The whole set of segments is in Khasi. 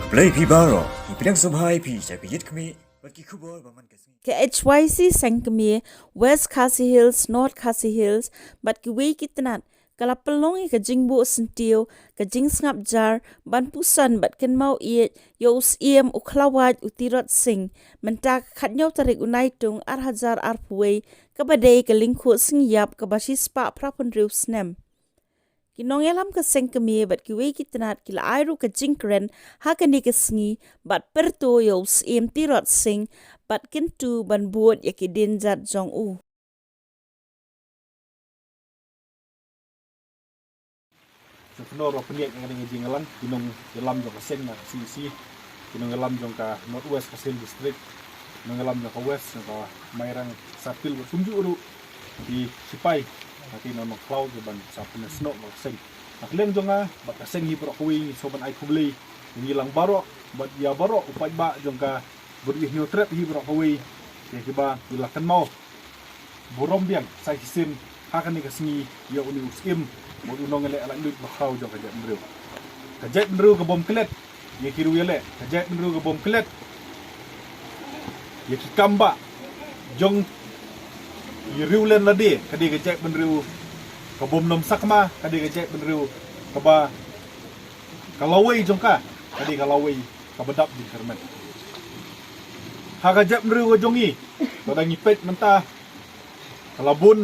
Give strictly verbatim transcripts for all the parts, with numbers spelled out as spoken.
Blei phi baroh, ngi pdiang sngewbha ïa phi sha ka Ïit Khmih bad ki khubor ba man ka sngi. Ka H Y C Seng Kmie, West Khasi Hills, North Khasi Hills bad kiwei ki tnat ka la pynlong ïa ka jingbuh syntiew, ka jingsngap jar ban puson bad kynmaw ïeit ïa u Syiem u Khlawait u Tirot Sing mynta ka khatñiew tarik u Naitung ar hajar arphew wei, kaba dei ka lyngkhuh sngi ïap kaba shispah phraphew hynriew snem. Ki nongïalam ka Seng Kmie bad kiwei ki tnat ki la ai ruh ka jingkren ha kane ka sngi bad pyrto ïa u Syiem Tirot Sing bad kyntu ban bud ïa ki dienjat jong u. Sngewbha ruh pynïaid ïa kane ka jingïalang ki nongïalam jong ka seng na ka C E C, ki nongïalam jong ka North West Khasi Hills District, ki nongïalam jong ka West, jong ka Mairang Circle bad kumjuh ruh ki sipai, ha ki nong nongkhlaw ki ban sa pynïasnoh ka seng. Na ka liang jong nga bad ka seng hi baroh kawei ngi sngewbha ban ai khublei ïa ngi lang baroh bad ïa baroh u paidbah jong ka Bad ïa Hynñiewtrep hi baroh kawei, ïa kiba ngi la kynmaw burom biang sa shisien ha kane ka sngi ïa une u Syiem bad u nongïaleh laitluid bakhraw jong ka jaitbynriew. Ka jaitbynriew ka bym klet ïa ki riewïaleh, ka jaitbynriew ka bym klet ïa ki kam bah jong ki riewlen lade, ka dei ka jaitbynriew ka bym nym sakma, ka dei ka jaitbynriew kaba ka lawei jong ka ka dei ka lawei kaba dap jingkyrmen. Ha ka jaitbynriew ka jong ngi, lada ngi peit mynta, ka la bun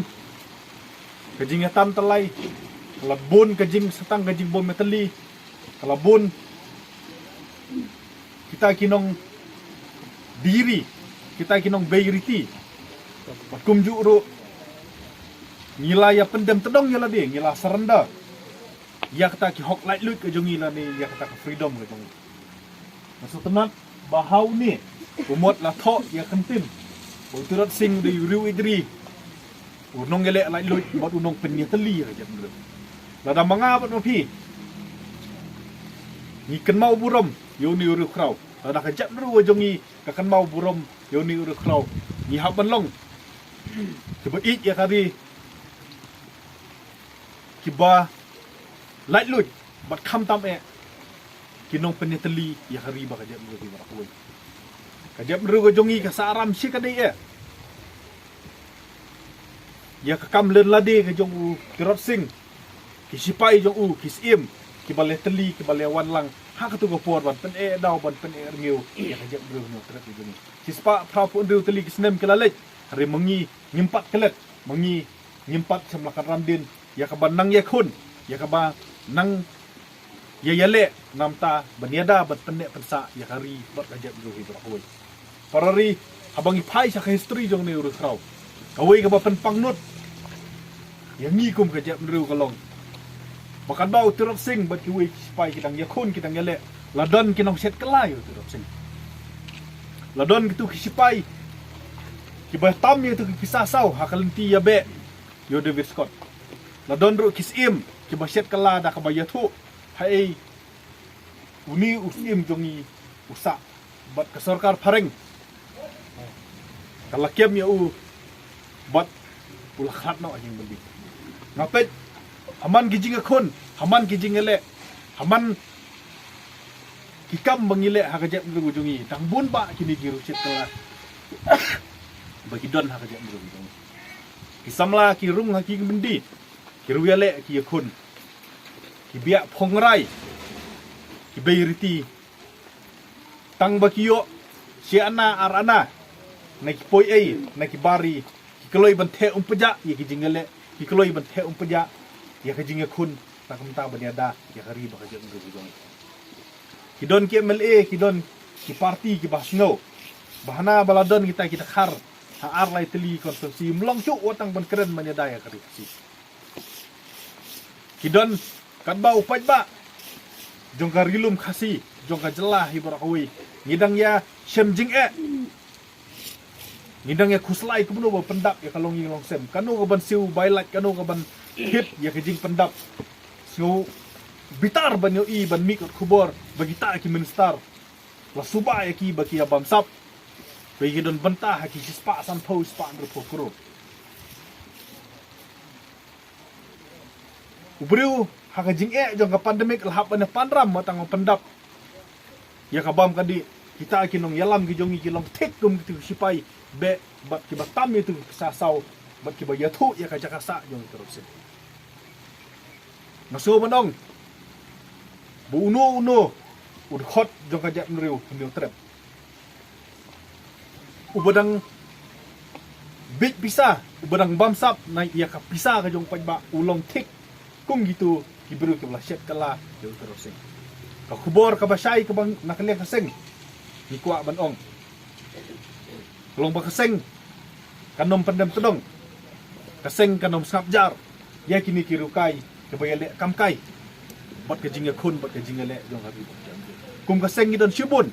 ka jingïatam tyllai, ka la bun ka jingstang ka jingbym ïatylli, ka la bun kita ki nongdiri, kita ki nongbei riti. Bad kumjuh ruh ngi la ïa pyndem tdong ïa lade, ngi la surrender ïa kata ki hok laitluid ka jong ngi lane ïa kata ka freedom ka jong ngi. Nga sngewtynnat ba ha une u mot la thoh ïa ka ktien ba u Tirot Sing u dei u riew ïeit ri, u nongïaleh laitluid bad u nongpynïatylli ïa ka jaitbynriew. Lada ma nga bad ma phi ngi kynmaw burom ïa une u riewkhraw, lada ka jaitbynriew ka jong ngi ka kynmaw burom ïa une u riewkhraw, ngi hap ban long kiba ïeit ïa ka ri, kiba laitluid bad khamtam eh ki nongpynïatylli ïa ka ri bad ka jaitbynriew hi baroh kawei. Ka jaitbynriew ka jong ngi ka sah ram shi kdei eh ïa ka kam len lade ka jong u Tirot Sing, ki sipai jong u, ki syiem, kiba leh tylli, kiba leh wan lang ha katu ka por ban pyneh daw, ban pyneh rngiew ïa ka jaitbynriew Hynñiewtrep ka jong ngi. Shispah phraphew hynriew tylli ki snem ki la leit, hynrei ma ngi ngim pat klet, ma ngi ngim pat shym la kynran dien ïa kaba nang ïakhun, ïa kaba nang ïa ïaleh namar ban ïada ban pynneh pynsah ïa ka ri bad ka jaitbynriew hi baroh kawei. Para ri, haba ngi phai sha ka history jong une u riewkhraw, kawei kaba pynpangnud ïa ngi kum ka jaitbynriew ka long ba katba u Tirot Sing bad kiwei ki sipai ki dang ïakhun, ki dang ïaleh, la don ki nongshet kylla ïa u Tirot Sing. La don kitu ki sipai kiba tam ïa kitu ki pisa saw ha ka lynti ïabeh ïa u David Scott. La don ruh ki syiem kiba shet kylla da kaba ïathuh haei une u syiem jong ngi u sah bad ka sorkar phareng ka la kem ïa u bad u la khlad noh ha jingbyndi. Nga peit ha man ki jingïakhun, ha man ki jingïaleh, ha man ki kam ba ngi leh ha ka jaitbynriew jong ngi, dang bun bah kine ki riewshet kylla ba ki don ha ka jaitbynriew jong ngi. Ki samla ki rung ha ki byndi, ki riewïaleh ki ïakhun, ki biah phongrai, ki bei riti, tang ba ki ïoh shi ana ar ana na ki poi ei, na ki bar ri, ki kloi ban theh umpjah ïa ki jingïaleh, ki kloi ban theh umpjah ïa ka jingïakhun, na ka bynta ban ïada ïa ka ri bad ka jaitbynriew ka jong ngi. Ki don ki M L A, ki don ki party kiba sngew ba hana ba la don kita ki dkhar ha ar lai tylli constituency, ym long shuh wat tang ban kren ban ïada ïa ka ri Khasi. Ki don katba u paidbah jong ka Ri Lum Khasi, jong ka jylla hi baroh kawei, ngi dang ïa shem jingeh, ngi dang ïa khuslai kumno ba pyndap ïa ka longïing longsem, kano ka ban siew bai lait, kano ka ban hit ïa ka jingpyndap. Sngew bitar ban ïohi ban mih kot khubor ba kita ki minister la suba ïa ki ba ki ïa bamsap, ba ki don bynta ha ki shispah sanphew, shispah hynriewphew klur. U briew ha ka jingeh jong ka pandemic la hap ban ïa panram, wat tang ban pyndap Ïa ka bam ka dih, kita ki nongïalam ki jong ngi ki long thik kum kitu ki sipai beh bad kiba tam ïa tu ki pisa saw bad kiba ïathuh ïa ka jaka sah jong ki Rod Sing. Nga sngew ban ong ba uno uno u dkhot jong ka jaitbynriew ha Hynñiewtrep uba dang bit pisa, uba dang bamsap na ïa ka pisa ka jong u paidbah, u long thik kum kitu ki briew kiba la shet kylla ïa u Rod Sing. Ka khubor kaba shai kaba na ka liang ka seng ngi kwah ban ong, ka long ba ka seng kan ym pyndem tdong, ka seng kan ym sngap jar ïa kine ki riewkai kiba ïaleh kam kai bad ka jingïakhun bad ka jingïaleh jong ka ri. Kum ka seng ngi don shibun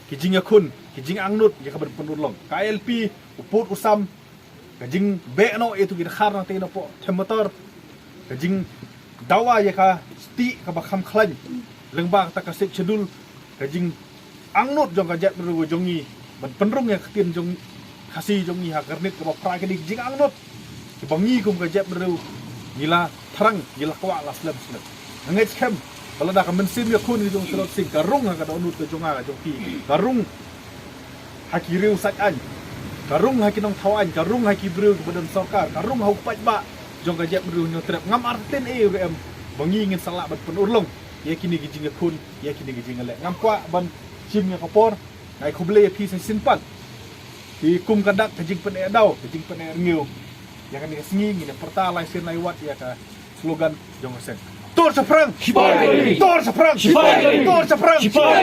ki jingïakhun, ki jingangnud ïa ka ban pynurlong. Ka I L P, u pud u sam, ka jingbeh noh ïa tu ki dkhar na tei na poh them motor, ka jingdawa ïa ka stieh kaba kham khlaiñ lyngba kata ka Sixth Schedule, ka jingangnud jong ka jaitbynriew jong ngi ban pynrung ïa ka ktien jong Khasi jong ngi ha ka ri kaba phra. Kine ki jingangnud kiba ngi kum ka jaitbynriew ngi la thrang, ngi la kwah la slem slem. Nga ngeit skhem ba lada ka mynsiem ïakhun ka jong u Rod Sing ka rung ha ka dohnud ka jong nga ka jong phi, ka rung ha ki riew sait aiñ, ka rung ha ki nongthaw aiñ, ka rung ha ki briew kiba don sorkar, ka rung ha u paidbah jong ka jaitbynriew Hynñiewtrep, ngam artatien ei ruh em ba ngi ngin sa lah ban pynurlong ïa kine ki jingïakhun, ïa kine ki jingïaleh. Ngam kwah ban shim ïa ka por, nga ai khublei ïa phi sa shisien pat. Te kum ka dak ka jingpyneh daw, ka jingpyneh rngiew, ïa kane ka sngi ngin ïa pyrta lai sien lai wat ïa ka slogan jong ka seng. Tur shaphrang! Shipara! Tur shaphrang! Shipara! Tur shaphrang! Shipara!